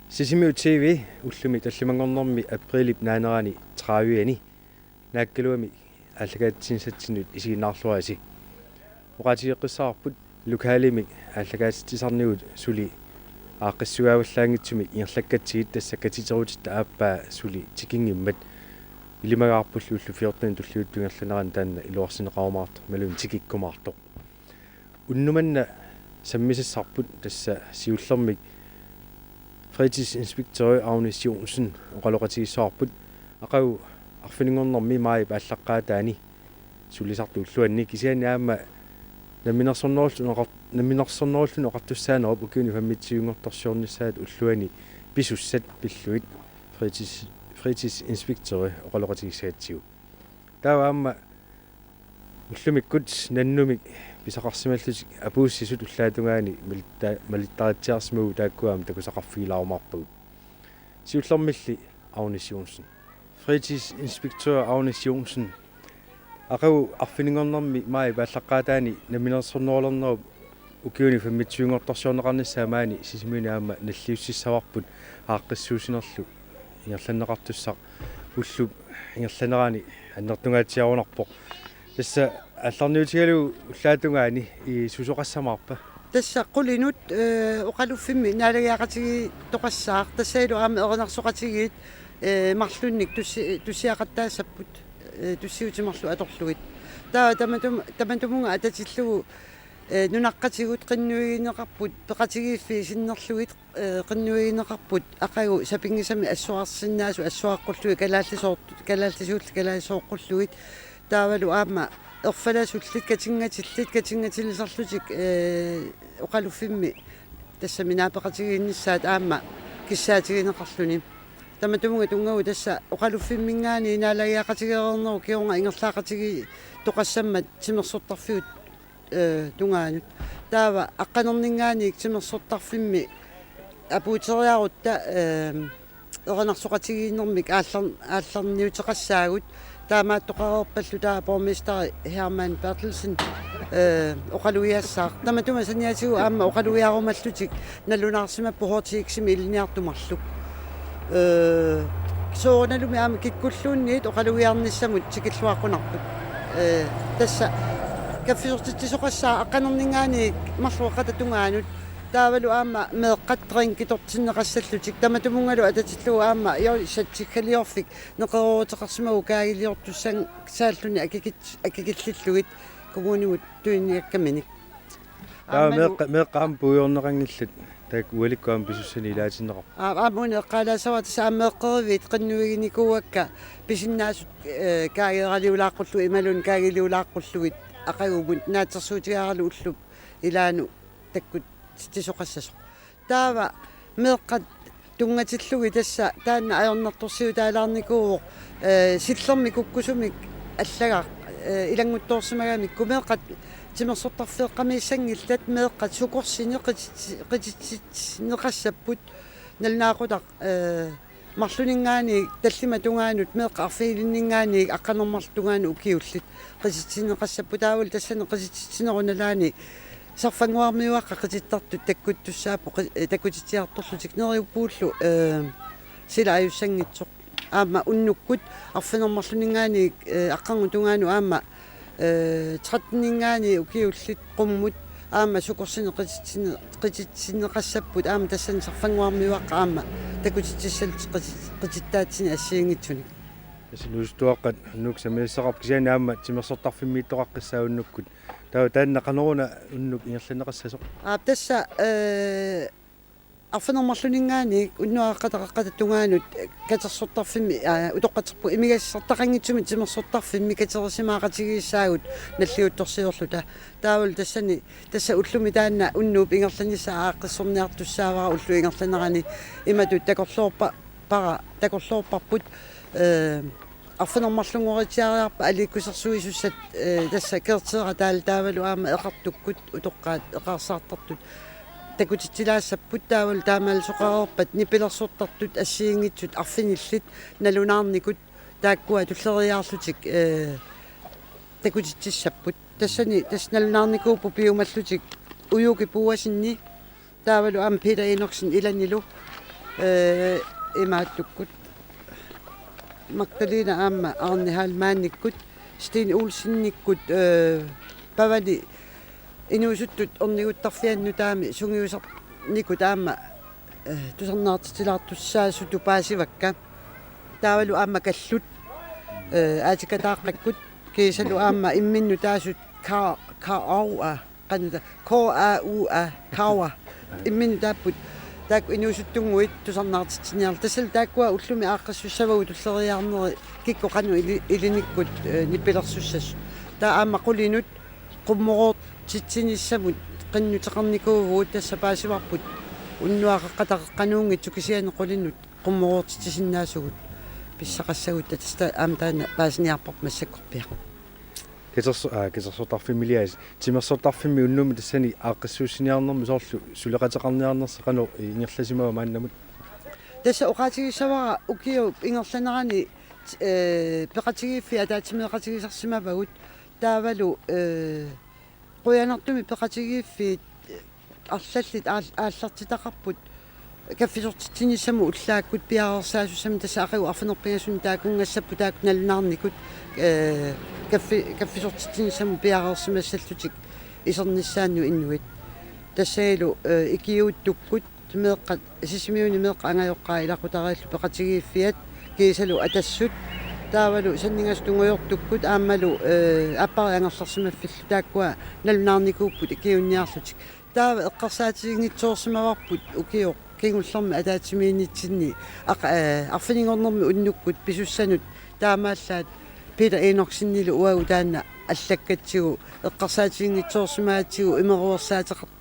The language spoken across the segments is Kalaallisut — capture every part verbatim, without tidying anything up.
Sisimiut T V ullumi tallimanngornermi aprilip naanerani tredive-ani Naakkaluami aallakaatitsinissatsinnut isiginnaarluarisi. Oqaatigeqqissavarput lokalimik aallakaatitsisarnigut suli aaqqissugaavallaanngitsumik ingerlakkatsigit, tassa katiterutitta aappaa suli tikinngimmat. Ilimagaarpullu ullut fjorten tulliuttut ingerlanerani taanna iluarsineqarumaartoq imaluunniit tikikkumaartoq. Unnuk manna sammisassarput, tassa siullermik fritidsinspektøri Agnes Johnsen oqaloqatigissavarput aqagu arfininngornermi maajip aallaqqaataani sulisartut ulluanni, kisianni aamma namminersornerulluni oqar-, namminersornerulluni oqartussaanerup ukiuni femogtyvenngortorsiornissaata ulluani pisussat pillugit fritids-, fritidsinspektøri oqaloqatigissagatsigu. Taava aamma ullumikkut nannumik pisaqarsimallutik apuussisut ullaap tungaani malitta-, malittaritsiarsimavugut, taakkua aamma takusaqarfigilaarumaarpagut. Siullermilli Agnes Johnsen. Fritidsinspektør Agnes Johnsen. Aqagu arfininngornermi maajip aallaqqaataani namminersornerulernerup ukiuni femogtyvenngortorsiorneqarnissaa maani Sisimiuni aamma nalliussissavarput aaqqissuussinerlu ingerlanneqartussaq ullup ingerlanerani annertungaatsiarunarpoq. Tassa aallarniutigalugu ullaap tungaani i susoqassamaarpa? Tassa qulinut, eh, oqaluffimmi naalagiaqatigiittoqassaaq, tassanilu aamma erinarsoqatigiit, eh, marlunnik tussi-, tussiaqattaassapput, eh, tussiutit marluk atorlugit. Taava tamatum-, tamatumunnga atatillugu, eh, nunaqqatigut qinnuigineqarput, peqatigiiffiit sinnerlugit, eh, qinnuigineqarput aqagu sapinngisamik assorarsinnaasut assoraqqullugit kalaallisoort-, kalaallisuulli kalaalisooqqullugit. Taavalu aamma erfalasullit katinngatillit, katinngatilisarlutik, eh, oqaluffimmi tassami naapeqatigiinnissaat aamma kissaatigineqarluni. Tamatumunnga tunngavigut tassa oqaluffimminngaanniit naalagiaqatigeereernerup kingorna ingerlaaqatigiittoqassammat timersortarfiup, eh, tungaanut. Taava aqqanerninngaanniit timersortarfimmi apuuteriarutta, eh, erinarsoqatigiinnermik aallar-, aallarniuteqassaagut. Taamaattoqareerpallu taava borgmesteri Hermann Berthelsen, eh, oqalugiassaaq. Tamatuma saniatigut aamma oqalugiarumallutik nalunaarsimapput H T X-imi ilinniartut marluk. Eh, soorunalumi aamma kikkulluunniit oqalugiarnissamut tikilluaqqunarput. Eh, tassa kaffisortitsisoqassaaq aqqanerninngaanniit marluk eqqata tungaanut. Taavalu aamma meeqqat drinkitortinneqassallutik. Tamatumunngalu atatillugu aamma, jo, satsikkaliorfik neqerooruteqarsimavugut kaagiliortussaalluni akikit-, akikillillugit kommunimut tuniakkaminik. Taava aammalu meeqqa-, meeqqat aamma puigorneqanngillat, taakku ualikkut aamma pisussani ilaatinneqarput. Aa, aamma una eqqaalaassavara tassa aamma meeqqeriviit qinnuiginikuuakka pisinnaasut, eh, kaageeraliulaaqqullu-, imaluunniit kaagiliulaaqqullugit aqagumut naatsorsuutigaaralu ullup ilaanut takkutitsisoqassasoq. Taava meeqqat tunngatillugit tassa taanna ajornartorsiutaalaarnikuuvoq, eh, sillermik kukkusumik allagaq, eh, ilannguttoorsimagamikku meeqqat timersortarfeeqqamiissanngillat, meeqqat sukorsineq qititsi-, qititsitsineqassapput nalunaaqutaq, eh, marlunninngaanniit tallimat tungaanut, meeqqat arfinilinninngaanniit aqqaneq-marluk tungaanut ukiullit qititsineqassapput. Taavalu tassani qititsitsinerup nalaani sarfannguarmiuaqqat qitittartut takkuttussaapput qi-, eh, takkutitsiartorlutik, neriuppuullu, eh, sila ajussanngitsoq. Aamma unnukkut arfineq-marlunninngaanniit, eh, aqqarngup tungaanut aamma, eh, tretteninngaanniit ukiullit qummut aamma sukorsineq qititsine-, qititsineqassapput, aamma tassani sarfannguarmiuaqqat aamma takutitsissallutik qitit-, qitittaatsinnik assigiinngitsunik. Tassa inuusuttuaqqat unnukkut sammisassaqarput, kisianni aamma timersortarfimmiittoqaqqissaaq unnukkut. Taava taanna qanoruna unnuk ingerlanneqassasoq? Aap, tassa, eh, arfineq-marlunninngaanniit unnuaq eqqata qeqqata tungaanut katersortarfimmi, aa, utoqqaterput imigassartaqanngitsumik timersortarfimmi katerisimaaqatigiissaagut nalliuttorsiorluta. Taavalu tassani, tassa ullumi taanna unnuup ingerlanissaa aaqqissorniartussaavara ullup ingerlanerani imatut takorloorpa-, para, takorloorparput, eh, arfineq-marlunngoritsiariarpat aliikkusersuisussat, eh, tassa Kerteeraq taal taavalu aamma Eqartukkut utoqqaat eqaarsaartartut takutitsilaassapput, taavalu taamaalisoqareerpat nipilersortartut assigiinngitsut arfinillit nalunaarnikut taakkua tulleriiaarlutik, eh, takutitsissapput. Tassani tassa nalunaarnikuupput piumallutik Ujuki Boasenni taavalu aamma Peter Enoksen ilanilu. Ee, imaattukkut Magdalena aamma Arne Heilmannikkut, Steen Olsenikkut, ee, Pavani inuusuttut orniguttarfiannut taami sungiusarnikkut aamma, ee, tusarnaartitsilaartussaasutut paasivakka. Taavalu aamma Kallut, ee, Aatikataaqqakkut, kiisalu aamma imminnut taasut Ka-, Ka-, Aua, qanuta, K A U A, Kaua. Imminnut taapput, taakku inuusuttunnguit tusarnaartitsiniarlutik. Tassalu taakkua ullumi aaqqissussavagut tulleriiaarneri kikkut qanoq ili-, ilinikkut, ee, nipilersussasut. Taava aamma qulinut qummoroortitsinissamut qinnuteqarnikuuvugut, tassa paasivarput unnuaqeqqata qeqqanuunngitsoq kisianni qulinut qummoroortitsisinnaasugut pissaqassagut, tassa aamma taanna paasiniarparput massakkorpiaq. Katerso-, aa, katersortarfimmiliaasiit. Timersortarfimmi unnummut tassani aaqqissuussiniarnermi soorlu suleqateqarniarnersi qanoq ingerlasimava maannamut? Tassa oqaatigissavara ukiup ingerlanerani, ee, peqatigiiffiit ataatsimeeqatigisarsimavagut, taavalu, ee, qujanartumik peqatigiiffiit arlallit aal-, aallartitaqarput kaffisortitsinissamut ullaakkut piareersaasussamik, tassa aqagu arfineq-pingasunut taakkunngassapput taakku nalunaarnikut, ee, kaffi-, kaffisortitsinissamut piareersimassallutik isernissaannut inuit. Tassanilu, ee, ikiuuttukkut meeqqat, Sisimiuni meeqqat angajoqqaat ilaqutariillu peqatigiiffiat kiisalu Atassut, taavalu Sandingasut tungujortukkut aammalu, ee, aappariit angerlarsimaffillu, taakkua nalunaarnikuupput ikiuunniarlutik. Taava eqqarsaatiginngitsoorsimavarput ukioq kingullermi ataatsimiinnitsinni aq-, ee, arfininngornermi unnukkut pisussanut taamaallaat Peter Enoksenilu uagut taanna allakkatsigu eqqarsaatiginngitsoorsimagatsigu imeruersaateqar-,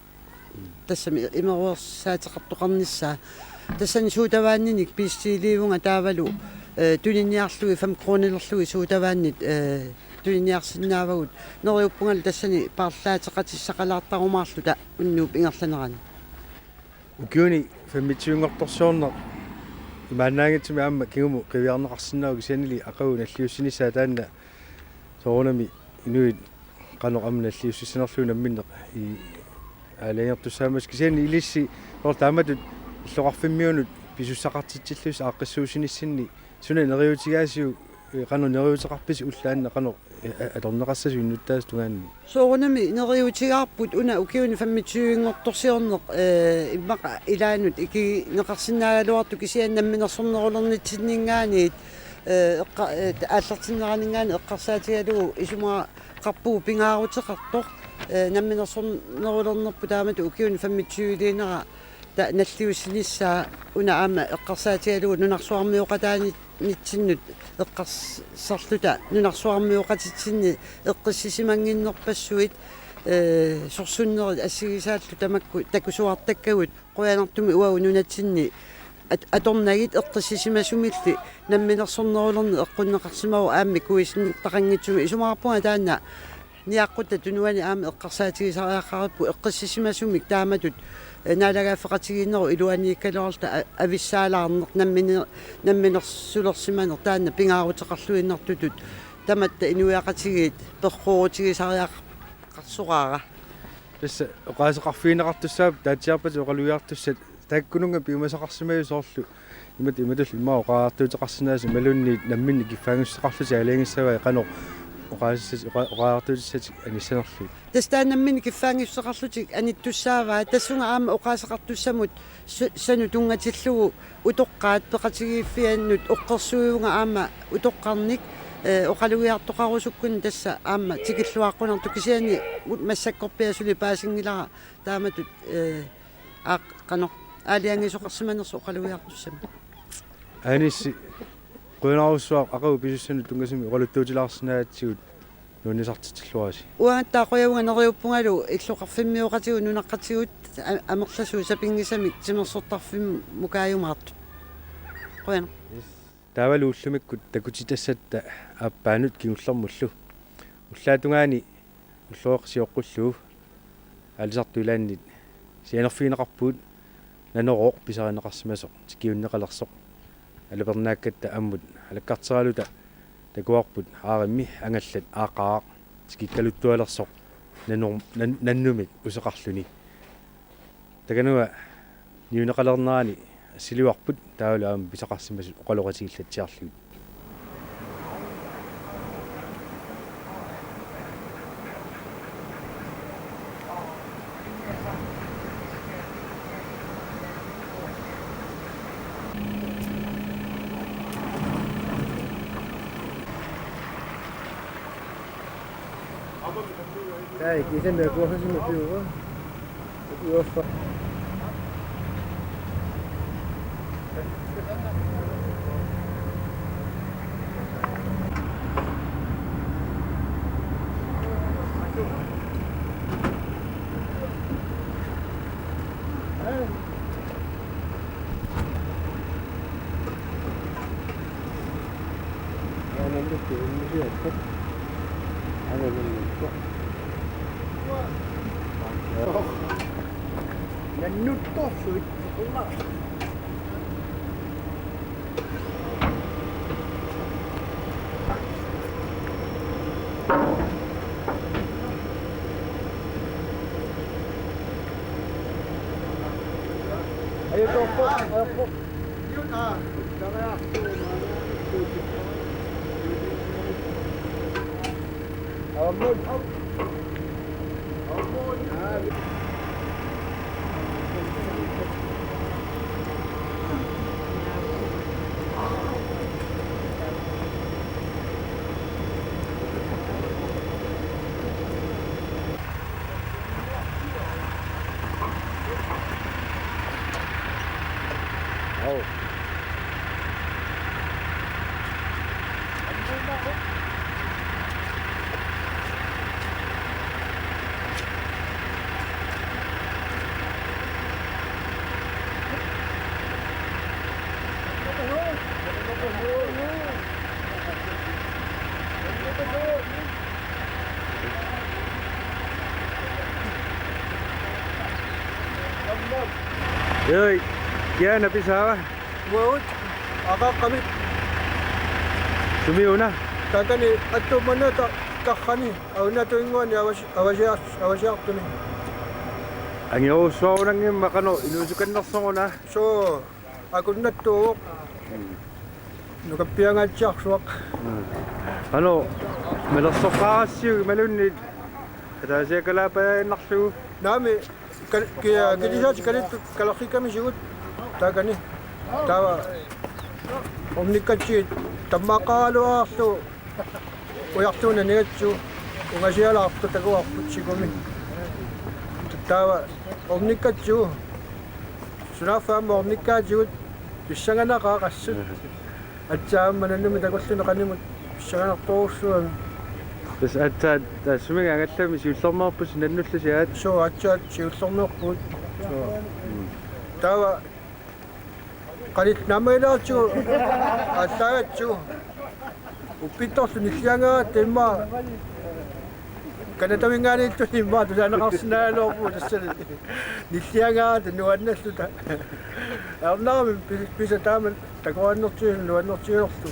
tassami imeruersaateqartoqarnissaa. Tassani sodavandimik bestiliivunga taavalu, ee, tuniniarlugit fem kronilerlugit sodavandit, ee, tuniniarsinnaavagut. Neriuppungalu tassani paarlaateqatissaqalaartarumaarluta unnuup ingerlanerani. Ukiuni femogtyvenngortorsiorneq imaannaanngitsumik aamma kingumut qiviarneqarsinnaavoq, kisiannili aqagu nalliussinissaa taanna soorunami inuit qanoq aamma nalliussissanerlugit namminneq i-, aalajangertussaammassuk, kisianni ilissi soorlu taamatut illoqarfimmiunut pisussaqartitsillusi aaqqissuussinissinni suna neriuutigaasiuk, ee, qanoq neriuuteqarpisi ullaanna qanoq, ee, a-, atorneqassasut innuttaasut tungaanni? Soorunami neriuutigaarput una ukiuni femogtyvenngortorsiorneq, ee, immaqa ilaannut ikineqarsinnaagaluartoq, kisianni namminersornerulernitsinninngaanniit, ee, eqqa-, ee, aallartinneraninngaanniit eqqarsaatigalugu isumaqarpugut pingaaruteqartoq, ee, namminersornerulernerput taamatut ukiuni femogtyveliinera ta-, nalliussinissaa una aamma eqqarsaatigalugu nunarsuarmioqataanitsinnut eqqarsarluta nunarsuarmioqatitsinni eqqissisimannginnerpassuit, ee, sorsunnerit assigisaallu tamakku takusuartakkagut, qujanartumik uagut nunatsinni at-, atornagit eqqissisimasumilli namminersornerulerneq eqqunneqarsimavoq, aammik kuisinneqanngitsumik. Isumaqarpunga taanna niaqqutta tunuani aamma eqqarsaatigisariaqaripput eqqissisimasumik taamatut, ee, naalagaaffeqatigiinnerup iluaniikkaluarluta a-, avissaalaarneq nammine-, namminersulersimaneq taanna pingaaruteqarluinnartutut tamatta inuiaqatigiit perroorutigisariaqarsoraara. Tassa oqaaseqarfigineqartussaapput taatsiarpatit oqalugiartussat, taakkununnga piumasaqarsimajuit soorlu imat-, imatullu immaqa oqariartuuteqarsinnaasut imaluunniit namminneq kiffaanngissuseqarlutik aalajangissavaat qanoq oqaasissat-, oqa-, oqariartuutissatik anissanerlugit? Tassa taanna namminneq kiffaanngissuseqarlutik anittussaavaat, tassunga aamma oqaaseqartussamut su-, sanut tunngatillugu utoqqaat peqatigiiffiannut oqqersuivunga aamma utoqqarnik, ee, oqalugiartoqarusukkunik tassa aamma tikilluaqqunartoq, kisianni u-, massakkorpiaq suli paasinngilara taamatut, ee, aaq-, qanoq, aalajangiisoqarsimanersoq oqalugiartussamut. Anissi, qujanarsuaq aqagu pisussanut tunngasumik oqaluttuutilaarsinnaagatsigut nuannisartitsilluarisi. Uangattaaq qujavunga, neriuppungalu illoqarfimmioqatigut nunaqqatigut a-, amerlasuut sapinngisamik timersortarfimmukaajumaartut. Qujanaq. Taavalu ullumikkut takutitassatta aappaanut kingullermullu. Ullaap tungaani ulloqeqqat sioqqullugu aalisartut ilaannit sianerfigineqarpugut Nanorooq pisarineqarsimasoq tikiunneqalersoq. Alapernaakkatta ammut alakkarteraluta takuarput aarimmi angallat aaqqaaq tikikkaluttualersoq nanor-, nan-, nannumik useqarluni. Takanua niuneqalernerani Siluarput taavalu aamma pisaqarsimasut oqaloqatigillatsiarlugit. Ai, kiisalu akuersissummik piuva. Akuersa. Nannuttorsuit. Ajoqerpoq, ajoqerpoq. Oi, kiana pisaava? Uagut, aqaqqamik. Sumi una? Taakani attuumanata karrani, aunatuinnguani avasi-, avasiar-, avasiartuni. Angiorussuarunanngimmat qanoq inuusukannersoq una? Suu, akunnattuuvoq. Mm. Nukappiangaatsiarsuaq. Mm. Qanoq, malersoqqaarassiuk imaluunniit ataasiakkalaapajaannarlugu? Naamik, kal-, ki-, kilisaatit kalittut kalerrikkamisigut taakani. Taava ornikkatsigit tammaaqqaraluarlugu ujartuuneq aningaatsigu ungasialaartoq takuarput sikumi. Taava ornikkatsigu. Sunaaffa aamma ornikkaatigut pissanganaqaaq assut. Aatsaat aamma nannummi takulluni qanimut pissanganartorujussuugami. Tassa aatsaat taassuminnga angallammi siullermeerpusi nannullusi aat. Suu, aatsaat siullermeerpugut. Suu. Mm. Taava qanillit naammagilaartigu aallaagatsigu. Uppittorlu nilliangaaratta immaqa Canadavinngaanniilluta immaqa tusaaneqarsinnaagaluarpugut tassani. Nilliangaaratta nuannalluta. Ajornarami pi-, pisa taama takorannertigisoq nuannertigisorlu.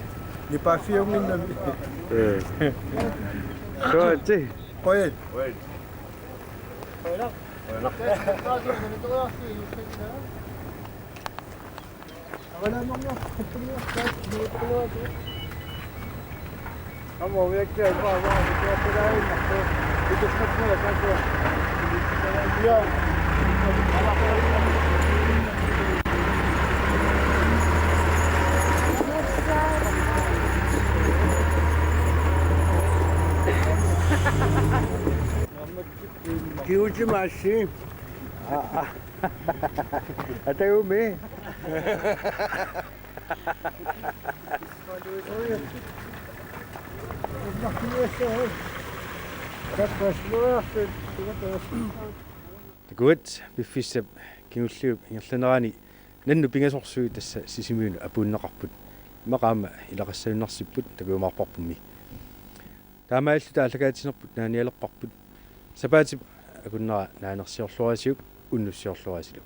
Nipaaffiunnginnami. Ee. Qujanaq. Qujan. Kiutima assi. Atagumi. Takuat piffissap kingulliup ingerlanerani nannut pingasorsuit tassa Sisimiunut apuunneqarput. Immaqa aamma ilaqassannarsipput takujumaarparpummi. Taamaalilluta aallakaatitsinerput naanialerparput. Sapaatip akunnera naanersiorluarisiuk unnussiorluarisilu.